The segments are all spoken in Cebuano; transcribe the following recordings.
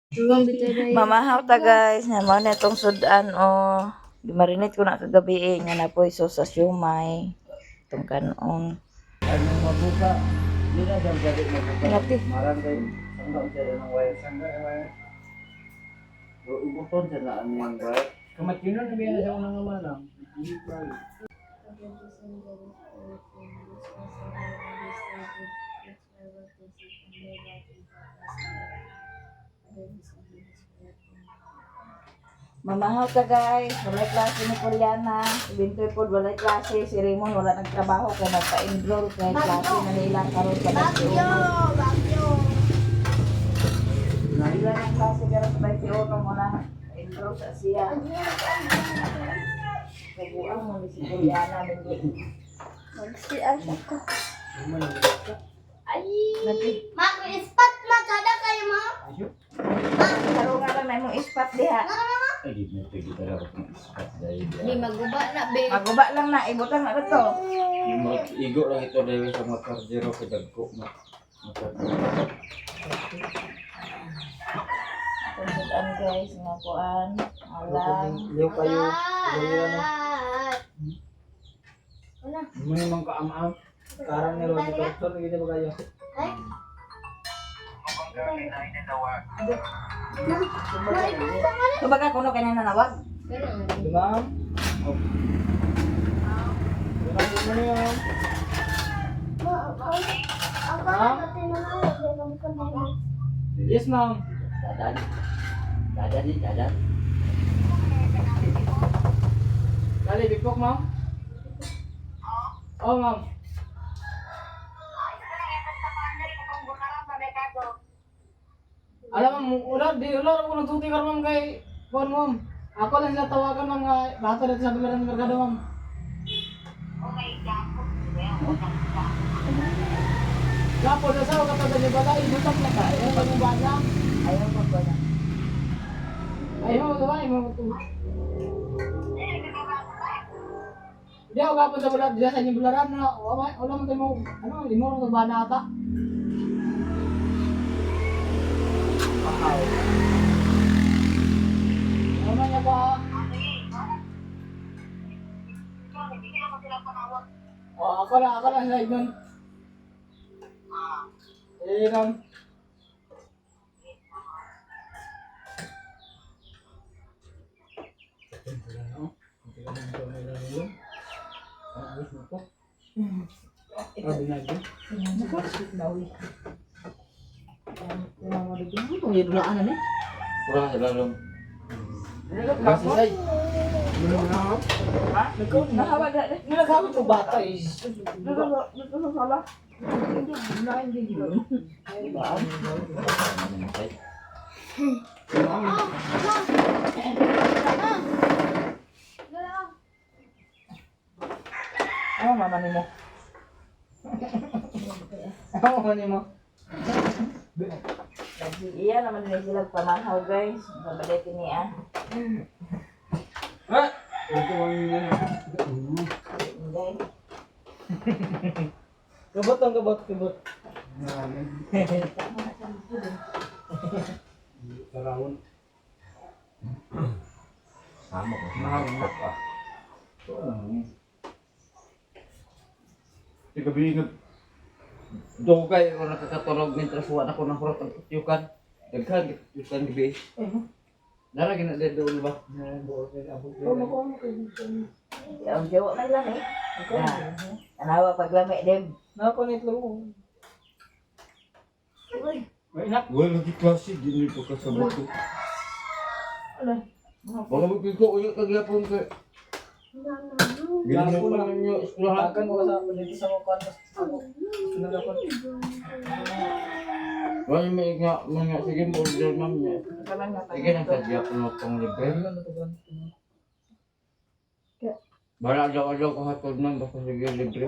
Mamahaw ta, guys, nga mao na itong sudan o. Gimarinate ko na kagabi eh, nga napoy sauce sa siomay. Itong kanon. Ano mabuka? Di na siyang dali mabuka. Ngati. Marang kayo. Sangga siya ng wire. Sangga ng wire. O, ibuton siya na ano yung wire. Kamatino na biya na sa unang manang. Mamahaw ta, guys, walay klase ni Poliana. Si Bintoy pod walay klase, si Raymond wala nagtrabaho kay nagpa-enroll kay klase na nila karon sa Bagyo! Bagyo! Nila ng klase karon sa 21 mo na enroll sa siya. Kabuang mo ni si Poliana hindi. Magsias ako. Ay! Mak, ispat ma! Kada kayo ma! Tarungan lang na imong ispat diha. Ay, di na pwede talaga kung ispat dahil. Di maguba na be. Maguba lang na, ibutang na to. Yung mga igo lang ito dahil sa mga karjero kay dagko mo. Itong sudan, guys, nga kuan. Alang. Liw kayo. Liw ano. Wala. Mo namang kaam-am. Karang ni Roger Doctor, hindi ba kayo? Ay! Kumbaga kuno kay nanawag. Di ba? Oh. Wala mo na yun. Yes, ma'am. Dadan. Dadan ni, dadan. Dali, big book, ma'am. Oh, ma'am. Alam ma'am, wala, di, wala ako nagtuti ka ma'am kay Bon, ma'am. Ako lang sila tawagan, ma'am, nga bata dito sa Bularan ng Merkado, ma'am. Gapo na sa kapag ni bata, ibutang na ka. Ayaw pag bata. Ayaw ko ba na. Ayaw mo ba, ayaw mo. Di ako gapon sa bulan, di sa inyong bularan na wala wala man tayo mo, ano, limo ra ba na ata. Wow. Ano man niya pa? Oh, ako lang sila nun. Eh, ma'am. Kurang sa lalong. Kasi Nahawag na. Nilagawin ko bata is. Dito sa sala. Ano mama nimo? Ako ko nimo. Iya naman nila sila pamahaw, guys. Babalitin niya. Ah! Guys. Kabot ang kabot, kabot. Tarawon. Sama ko. Mahal pa. Ito lang. Di gabi na dugay ko nakakatulog mientras wala ko nahurot ang putyukan. Daghan putyukan gabi. Nara gina doon ba? Ang jawa may lami. Na. Tanawa paglami dem. Nakakonect lang ko. May inak. Wala lagi klase, di niyo pagkasabot ko. Baka magkiko ulit kagyapon kay. Ganyan pa ninyo eskwelahan. Hakan ko sa dito sa mga kwan. Sunod ako. Wala may nga mga sige mo order ma'am niya. Sige nang kagyapon mo tong libre. Bara adlaw-adlaw ko hatod ma'am basta sige libre.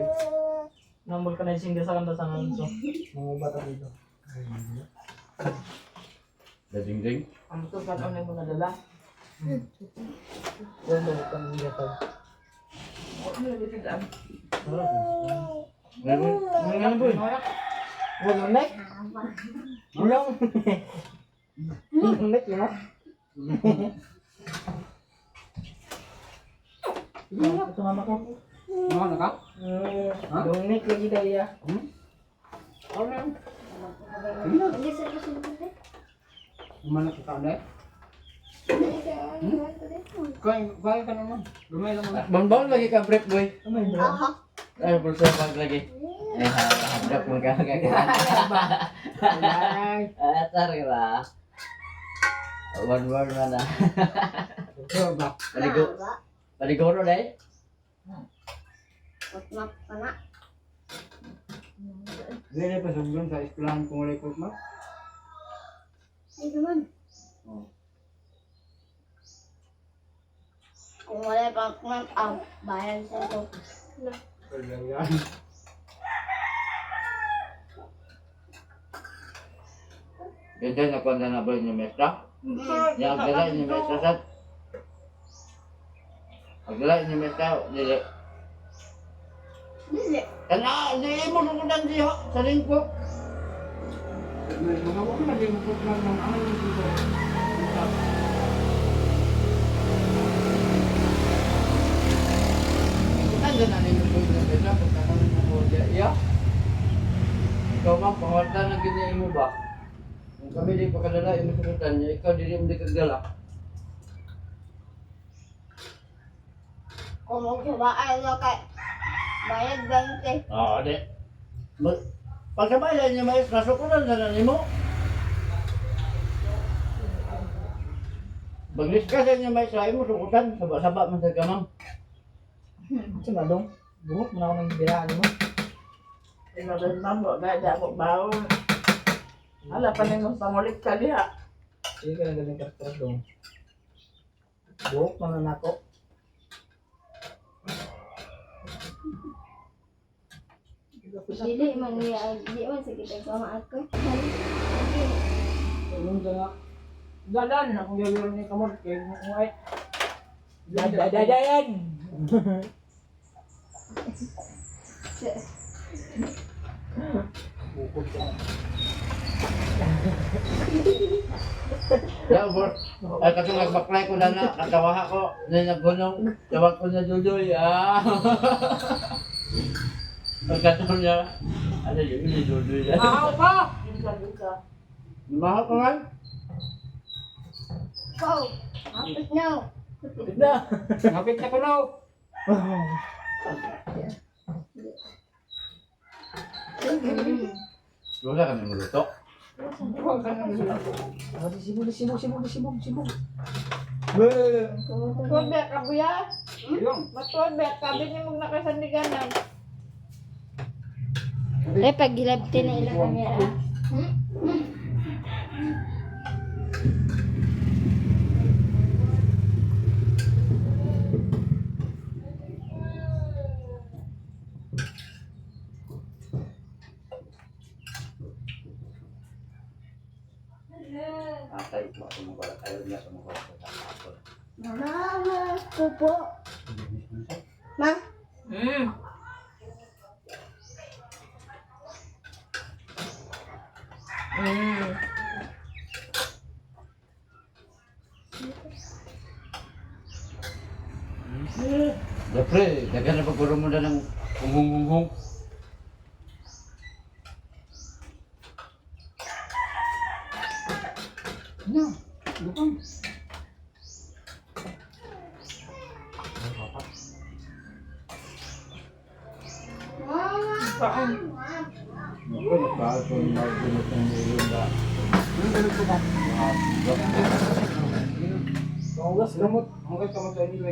Nang vulcanizing sa kanta sa ngayon. So, mga bata dito. Dading-ding. Ang to kan mo nadala. Yan daw kan niya to. Ano lagi sa Meron meron boy. Wala nek. Wala. Lunit yun ah. Ito mama ko. Ano na ka? Ha? Lunit lagi dahil ya. Hmm? Ano na yun? Sige na. Hindi sa kasunod eh. Umanak ka na eh. Kain, kain ka naman. Lumay naman. Bonbon lagi ka, brief boy. Aha. Ay, bulsa bag lagi. Eh, hadap mo ka. Ay. Ah, tar ka ba? Bonbon man ah. Ba? Paligo. Paligoro na eh. Matmat pa na. Hindi na pasugdon sa eskwelahan kung wala ikot mo. Ay naman. Oh. Kung wala pang kuman, ah, bayan sa to. Ganyan na kung na ba yung mestra? Yang agdala yung mestra sa... Agdala yung mestra, dili. Dili. Kana, di mo sukudan diha sa lingko. Nandun na ninyo po yung mestra, pagkakaroon mo ko diya. Iya. Ikaw ma'am, pangarta na gini mo ba? Kung kami di pagkadala, imo sukudan niya, ikaw dili mo di kagdala. Kung magsabaan na kay bayad 20. Oo, di. Pagkabay niya maestra, sukuran na na nimo. Baglis ka sa inyo maestra, imo sukutan, saba-saba man sa kamang. Sa madong. Buhok mo na ako ng biraan mo. Inodan ma'am, wala na ako baon. Hala pa nimo pangulit ka diha. Sige ka lang galing karakter dong. Buhok mo na nako. Dili man niya, di man sa kita sama ako. Tulong ka nga. Dadan akong gagawin ni kamot kay mo ay. Dadadayan. Bukod ka. Ya, bro. Ay, katong nagbaklay ko na na, katawaha ko, na naggunong, tawag ko na dudoy, ah. Pagkataon niya, ano yun, ni dudoy na. Mahaw pa. Bisa bisa. Lumahaw ka nga? Go. Hapit now. Na. Hapit na kuno. Wala kami maluto. Sibog, sibog, sibog, sibog, sibog. Matuod ba kabuya? Matuod ba kabi ni mong nakasandiganan. Re pag gilabti na ilang kamera. Atay, ko ako magwala tayo niya sa magwala sa ako. Mama, pupo. Ma, Dapre, dagan na pagkuro mo na ng hunghung-hunghung. Na. Bukang. mama. Ako, nagkaso yung mga ginot ng ulo na. Pangugas gamot. Ang kay kamot sa inyo.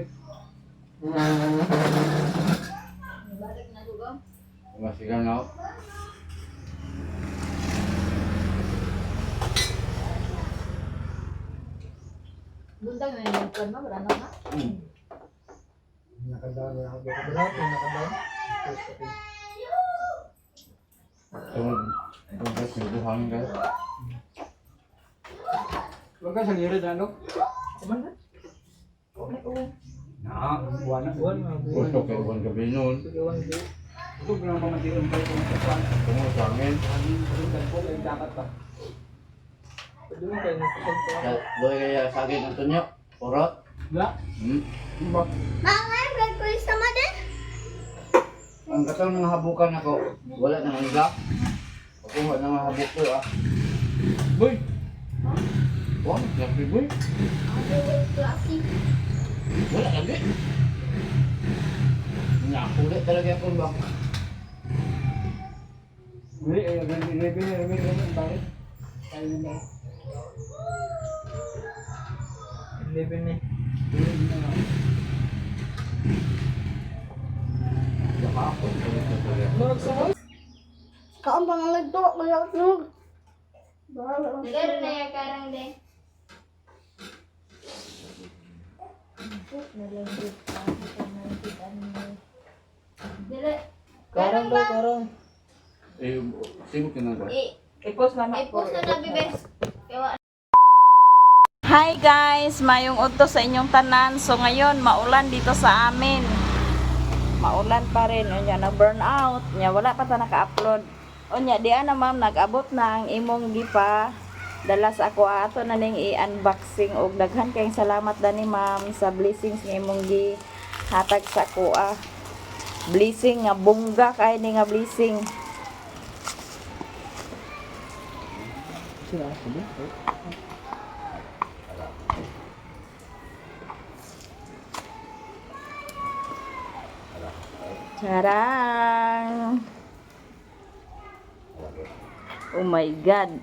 Masigaw na ako. Buntag na yung kan ma, wala na ka. Nakadaan na ako. Nakadaan, nakadaan. Tungod, tungod sa buhangin kayo. Huwag ka sa lirid, ano? Kuman na. Na, buwan na. Buwan, mga buwan. Gusto kayo buwan gabi noon. Buwan, buwan. Ito, bilang pamatiron kayo kung sa kuwan. Tungod sa amin. Ang dagpo, ay dapat pa. Pwede mo kayo nagpasag ko. Doy kaya saging Antonio. Urot. Wala. Hmm. Ba? Mga sama din. Ang katong nga habukan ako, wala nang hangga. Ako wala nang habuk ko ah. Boy. Wah, klase boy. Wala lagi. Nakulit talaga ako ba? Boy, ay 11 na 11 ang bakit? Tayo na ba? 11 ni. Ako. Murag sa Kaon pa nga nagto, wala tulog. Nagaro na ya karang de. Dili. Karang daw, karang. Eh, sino kinang ba? I I-post na na. i-post na na bibes. Kaya Hi guys, mayong udto sa inyong tanan. So ngayon, maulan dito sa amin. Maulan pa rin. Unya, na burn out. Unya, wala pa ta naka-upload. Unya, di ana ma'am, nag-abot na ang imong gipa. Dala sa ako ato na ning i-unboxing og daghan kayong salamat dani ma'am sa blessings nga imong gi hatag sa akoa. Blessing nga bongga kay ni nga blessing. Charang! Oh my God.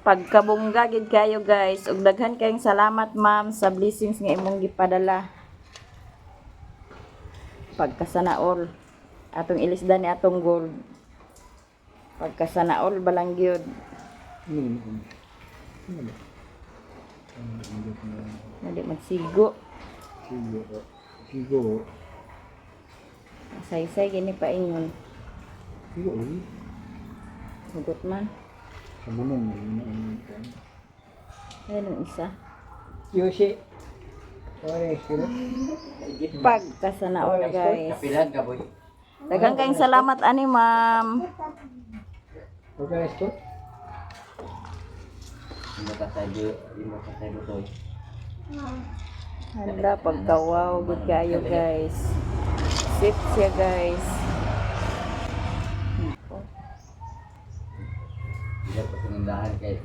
Pagkabongga gid kayo guys. Ug daghan kayong salamat ma'am sa blessings nga imong gipadala. Pagkasanaol. Atong ilisda ni atong gold. Pagkasanaol balang gyud. Dali magsigo. Sigo. Sigo. Saysay gini pa ingon. Sigo eh. Hugot man. Sa bunong. Ayan ang isa. Yoshi. Sorry, sino? Pagkasanaol guys. Kapilan ka boy. Daghang kayong salamat ani ma'am. Organize ko? Imo ka sa imo ka sa butoy. Hala, pagka-wow, good kayo guys. Sit siya guys. Tidak pasangandahan kay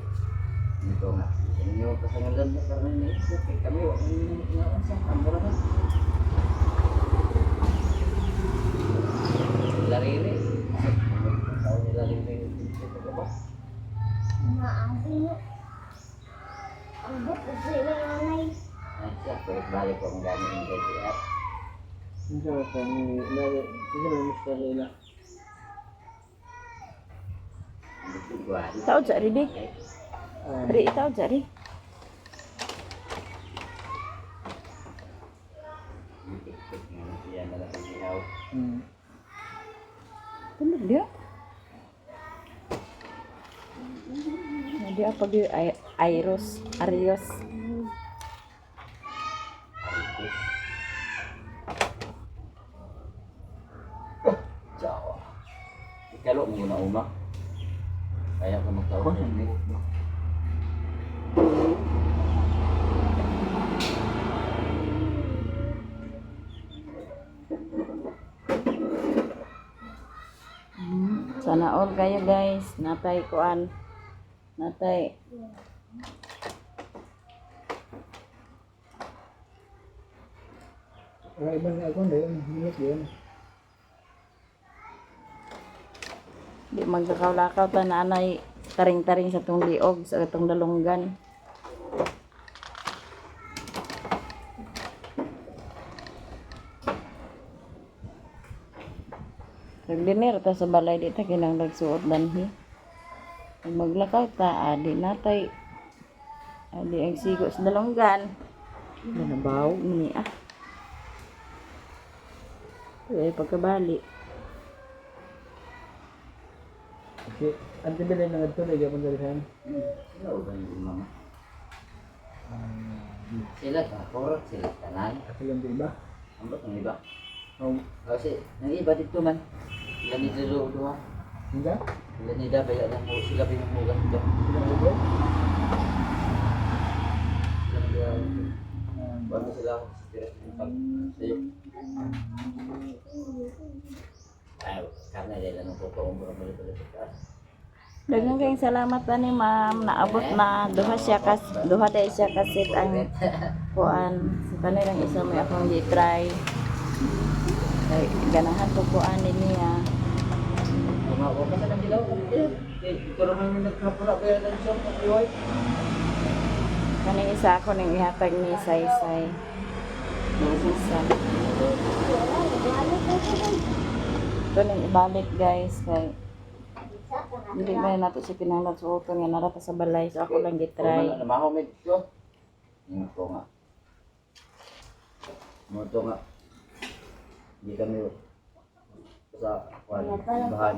nito nga. Inyo pasangandahan na karon ni kay kami wa man sa tambora na. Lariri. Tao ni lariri ito ka ba? Maasin mo. Ang but sila nanay. Ay, siya, pwede balik ko ang gamit ng KGR. Hindi sa ni lagi. Hindi mo miss sa ila. Tao dyan, Ridi. Ri, tao dyan, Ri. Hmm. Tundod dia. Dia apa dia? Airos, Arios. Ciao. Ikalo mo na uma. Kaya ka magtawag. Sana all kayo guys. Natay kuan. Natay. Wala ibang ako na yun. Minute yun. Di magkakaw-lakaw ta na anay taring-taring sa tong liog sa atong dalunggan. Nagdinir ta sa balay di ta kinang nagsuot danhi. Kung maglakaw ta adi natay adi ang sigo sa dalunggan. Nanabaw ni ah. Eh pagkabali. Okay. Ante bilay na ngadto lagi akong dalihan. Sila ba yung mama? Sila sa korot, sila tanan. Sila ang iba. Ambot ang iba. Oh. Kasi, ang iba dito man. Sila ni Lulu duha. Hindi? Sila ni Dabay, alam mo, sila binuhugan dito. Sila ang iba? sila sa pag sayo. Ay, karne dahil anong kuko ang murang balik-balik ka. Daghang kayong salamat ani ma'am. Naabot na duha siya kas duha dahil siya kasit ang kuan. Sa kanilang isa may akong gi-try. Kay ganahan ko kuan ni niya. Kumawa ka sa nang dilaw. Eh, ito naman yung nagkapura kaya ng siyang pag-iway. Kaning isa ako ning ihatag ni Saysay. Isa. Ito ning ibalik guys kay hindi ba nato siya kinahanglan suoton nga nara pa sa balay so ako lang gi-try. Wala na mahomid ko. Ingat ko nga. Mo nga. Hindi kami sa kwan, bahan.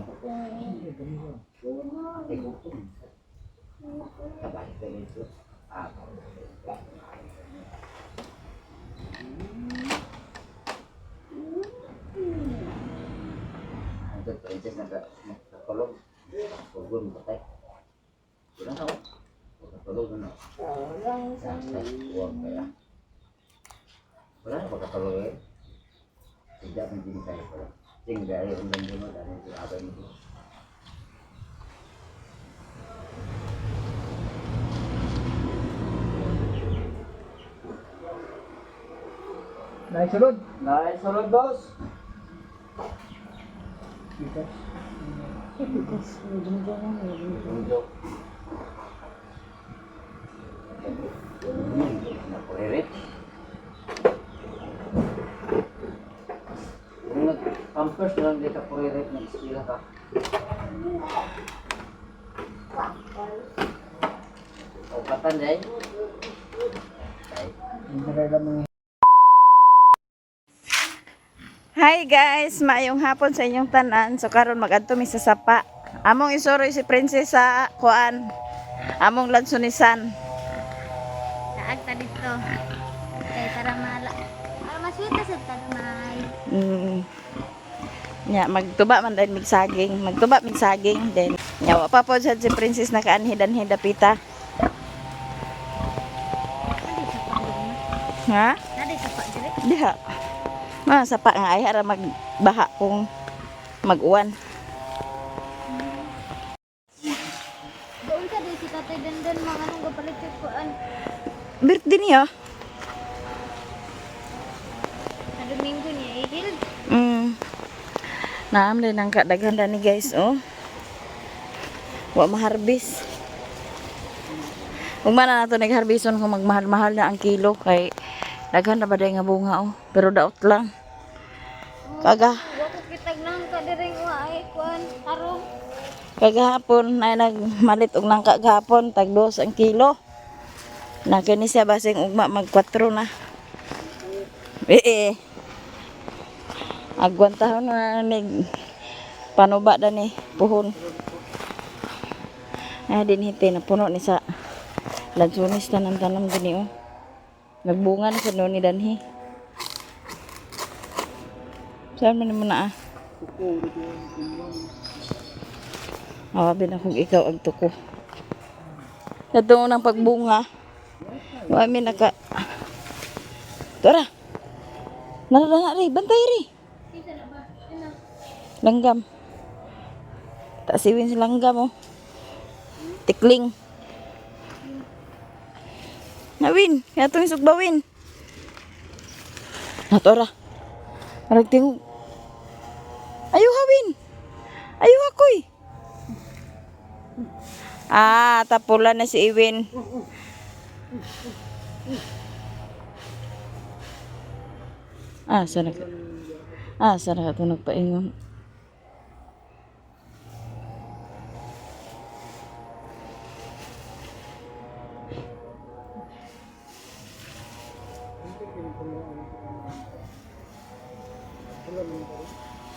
Ay, gutom. Sabay ka dito. Ah, ang princess nagkakulog. Pugol patay. Wala na ako. Pagkatulog na. Huwag kaya. Wala na pagkatulog eh. Tidak mencintai pala. Sing dari undang mo dahil abay mo. Nice sulod. Nice sulod, boss. Because Unjuk. Napuririt. Kung nag-pampers na lang dito puririt, nag-sila ka. O patan day. Ay. hindi na mga Hi guys, maayong hapon sa inyong tanan. So karon magadto mi sa sapa. Among isuroy si Princess sa kuan. Among lansunisan. Naag ta dito. Kay para mala. Para maswita sa tagmay. Nya magtuba man dahil mig saging, magtuba mig saging then nya wa pa po sad si Princess nakaanhi-anhi dapita. Ha? Nadi sa pa dire. Diha. Mga sapa nga ay ara magbaha kung mag-uwan. Doon ka di si Tatay Dandan mga anong kapalit sa kuan. Birthday niya. Sa Domingo niya ihil. Naam din ang kadaghan ni guys, oh. Wa maharbis. Ug man na nato nagharbison kung magmahal-mahal na ang kilo kay daghan na ba day nga bunga oh. Pero daot lang. Kaga Wa ko kitag nang ka dire wa ay kuan tarong. kagahapon ay nagmalit og nangka gahapon tag 2 ang kilo. Na kini siya basing ugma mag 4 na. Eh, eh. Agwantahon na nig panuba dani puhon. Ay din hiti na puno ni sa lansunis tanan-tanan gini oh. Nagbunga na sa ni danhi. Saan man mo na ah? Awabi na kung ikaw ang tuko. Sa tungo ng pagbunga. Wa mi naka. Tora. Nara ri, bantay ri. Langgam. Tasiwin si langgam oh. Tikling. Nawin, kaya itong sugbawin. Natora. Marag tingog. Ayaw hawin. Ayaw ako'y. Ah, tapulan na si Iwin. Ah, sana ka. Ah, sana ka ito nagpaingon.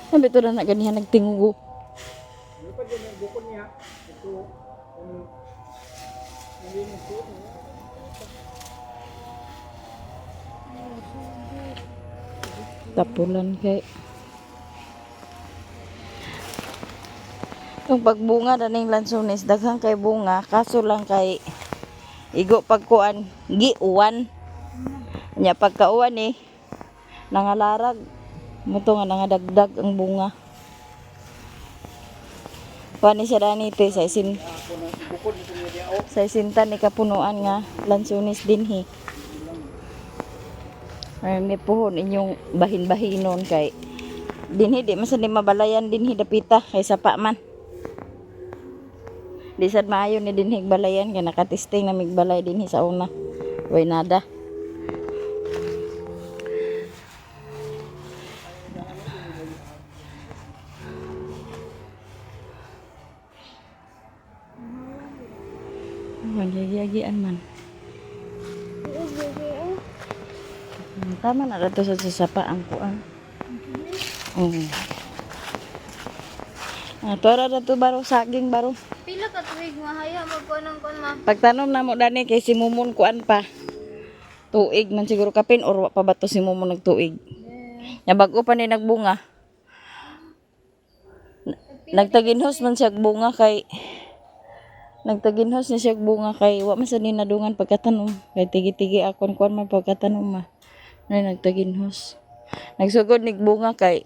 Sabi ito na na ganihan nagtingugo. Tapulan kay. Itong pagbunga daning lansones daghang kay bunga kaso lang kay igo pagkuan giuwan. Nya pagkauwan eh nangalarag mo to nga nangadagdag ang bunga. Kuan ni siya dani te sa isin sa isinta ni kapunuan nga lansunis dinhi. Ay, ni puhon inyong bahin-bahinon kay dinhi di man sad ni mabalayan dinhi dapita kay sapa man. Di sad maayo ni dinhi balayan kay nakatesting na migbalay dinhi sa una. Way nada. Magyagi-yagian man. Tama na rato sa sapa ang kuan. Oo. Ah, tora na to baro saging baro. Pila ka tuig mahaya magkuan ng kuan ma. Pagtanom na mo dani kay si Mumon kuan pa. Tuig man siguro kapin or wa pa ba to si Mumon nagtuig. Nya bag-o pa ni nagbunga. Nagtaginhos man siya bunga kay nagtaginhos ni siya bunga kay wa man sa ni nadungan pagkatanom kay tigi-tigi akon kuan man pagkatanom ma. Nay nagtaginhos. Nagsugod nig bunga kay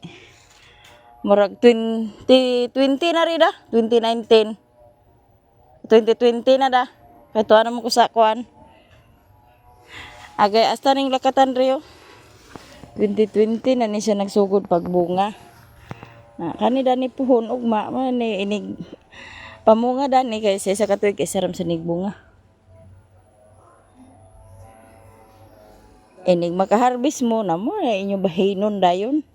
murag 20 20 na rin da 2019. 2020 na da. Kay tuwa na mo ko sa kuan. Agay asta ning lakatan Rio. 2020 na ni siya nagsugod pagbunga. Na kani dani puhon ugma man ni inig pamunga dani kay sa isa ka tuig kay saram sa nigbunga. Inig makaharvest mo na mo na inyo bahinon dayon.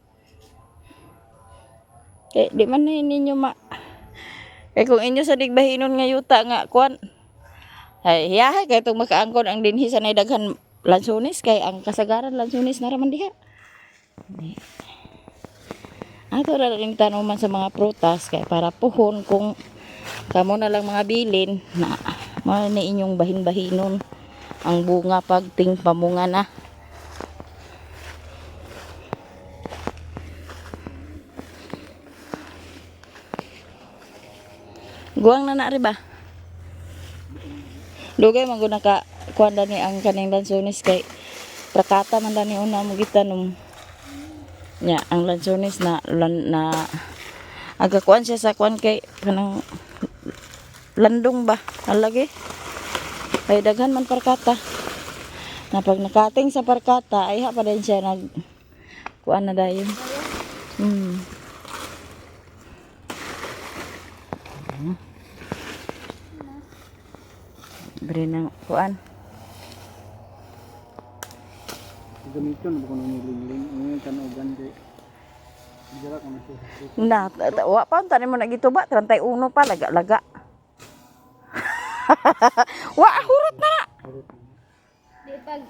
Kay di man na ninyo ma kay kung inyo sa digbahinon nga yuta nga kuan. Ay hiyahay kay tong makaangkon ang dinhi sa nay daghan lansunis kay ang kasagaran lansunis na raman diha. Di. Ato ra rin tanuman sa mga prutas kay para puhon kung kamo na lang mga bilin na mao ni inyong bahin-bahinon ang bunga pag ting pamunga na. Guwang na na ri ba? Dugay man gud naka kuan dani ang kaning lansones kay prakata man dani una mo gitanom. Nya ang lansones na lan, na aga kuan siya sa kuan kay kanang landong ba alagi. Kay daghan man parkata. Na pag nakating sa parkata ay ha pa din siya nag kuan na dayon. Bri ng kuan. Gamiton na ba ko nang nilingling? Ngayon tanugan kay Dira ko na siya. Na, wa pa unta nimo nagituba 31 pa laga-laga. Wa hurot na na.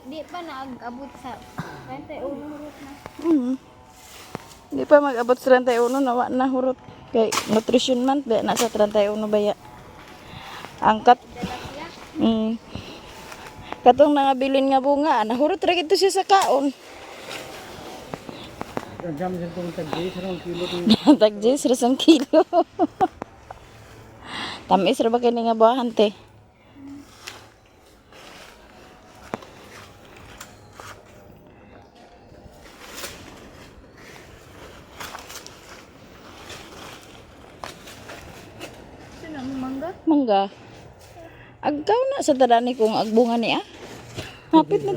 Di pa naag-abot sa 31 hurot na. Di pa mag-abot sa 31 na wa na hurot kay nutrition month ba na sa 31 baya. Angkat. Katong nangabilin nga bunga, nahurot ra gito siya sa kaon. Jam sa itong tag-days, sarang kilo Tag 10 ra sang kilo. Tamis ra ba kini nga buhahan te? Sino ang mangga? Mangga. Agkaw na sa tadani kung agbunga niya. Hapit na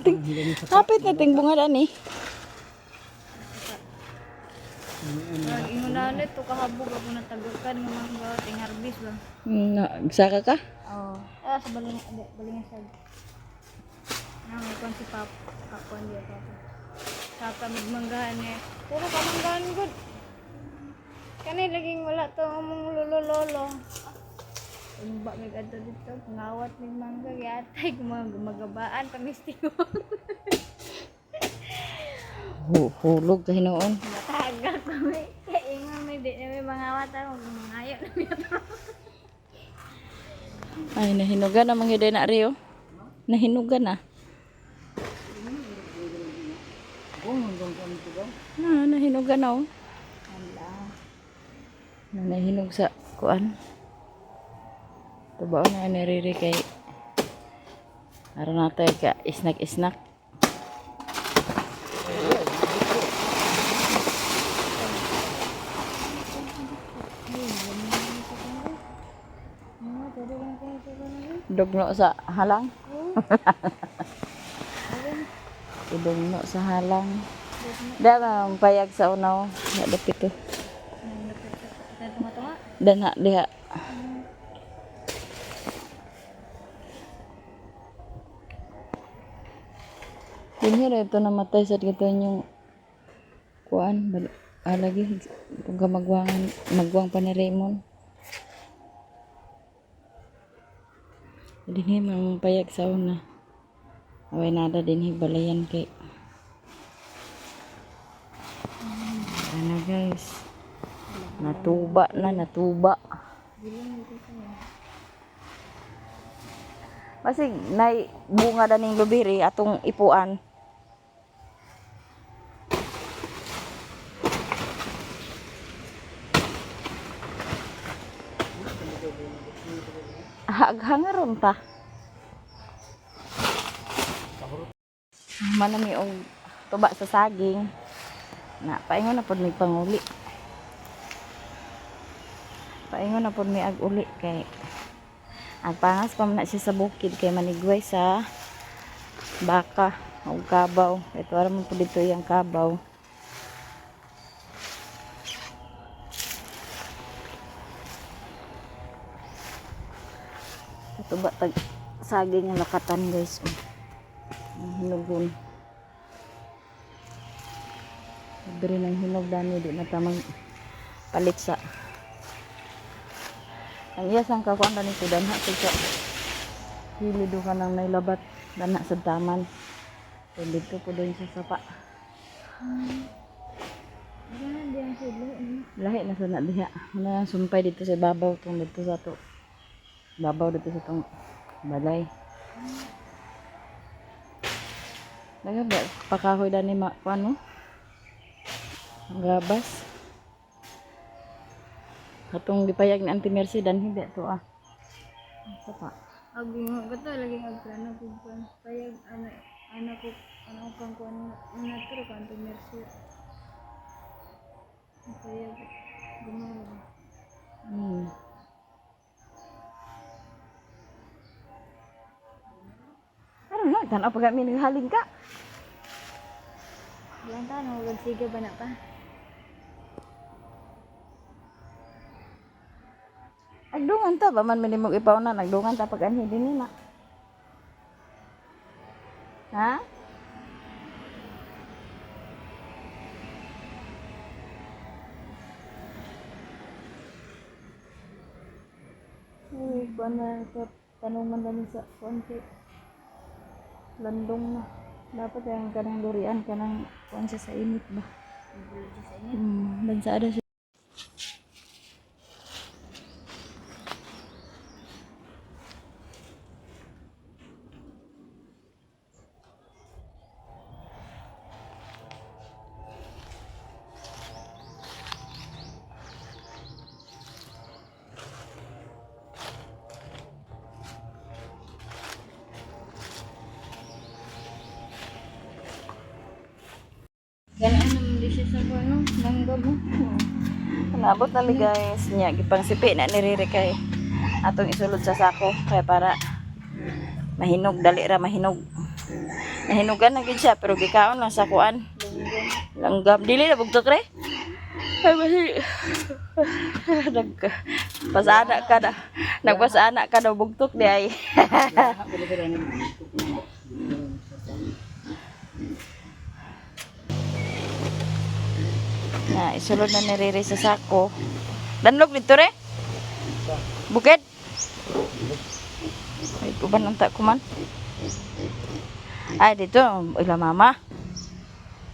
ting bunga dani. Ingon na to kahabog ako natagakan nga mangga ting harvest ba. Na, saka ka? Oo. Ah, sa baling balingasag. Na may kuan si pap kakuan diya papa. Saka migmanggahan niya. Puro ka manggahan gud. Kani laging wala to ang among lolo lolo. Umba mig adto dito, pangawat mig mangga giatay gumagabaan pamistigo. Hulog ka hinuon. Mataga kami. Kay ingon may di na may mangawat ako mangayo na mi ato. Ay, nahinugan na mga na Rio. Nahinugan na. Na, nahinugan na oh. Na, nahinog sa kuan. Tubaon na niriri kay aron natay ka isnak-isnak. Idugno sa halang. Idugno sa halang. Dama ang payag sa unaw. Dapit to. Tunga-tunga. Dana diha. Dinhi ra ito namatay sa gito yung kuan alagi kung magwangan magwang pa ni Raymond. Dinhi man payag sa una. Away nada dinhi balayan kay. Ano guys? Natuba na, natuba. Basig nay bunga daning lubiri atong ipuan. Haghangaron ta. Manami og tuba sa saging. Na paingon na pod mig panguli. Paingon na pod mi ag uli kay agpangas pa man na siya sa bukid kay manigway sa baka o kabaw. Ito ara man po dito yung kabaw. Ito ba tag saging ang lakatan guys. Oh. Ang hinugon. Libre ng hinog dani di na tamang palit sa ang iya sang kakuan dani ko danha sa hili do ka nang nailabat dana sa taman. So, dito po doon sa sapa. Diyan diyan sila. Lahi na sa na diha. Wala nang sumpay dito sa babaw tong dito sa to. Babaw dito sa tong balay. Daga ba pakahoy dani ma kuan mo? Ang gabas. Katong gipayag ni Auntie Mercy danhi di to ah. Ito pa. Ag kato lagi ag plano kung kuan payag ana ana ko ana ko kang kuan ana tro kan to mercy. Payag gumawa. Ano na, tanaw pag kami naghalin ka. Ilang taon na sige ba na pa? Agdungan ta, ba man minimog ipaw na, nagdungan ta pag anhi din na. Ha? Uy, kuan na sa tanungan namin sa kuan kay landong na. Dapat yung kanang durian, kanang kuan siya sa init ba? Bansa ada siya. Ganaan naman di siya sa kuan no, langgam mo. Nabot na mi guys niya gipang sipi na ni Riri kay atong isulod sa sako kay para mahinog dali ra mahinog. Nahinugan na gid siya pero gikaon lang sa kuan. Langgam dili na bugtok re. Ay basi nag pasana ka na. Nagpasana ka na bugtok di ay. Na isulod na ni Riri sa sako. Danlog dito re. Bukid. Ay, uban ang ta kuman. Ay, dito, ila mama.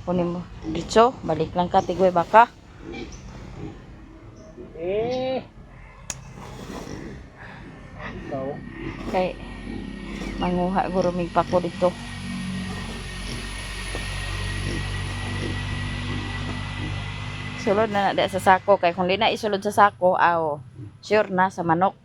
Kunin mo. Dito, balik lang ka, tigway baka. Eh. Ikaw. Kay, manguha guro mig pako dito. Sulod na na sa sako. Kay kung di na isulod sa sako, aw, sure na sa manok.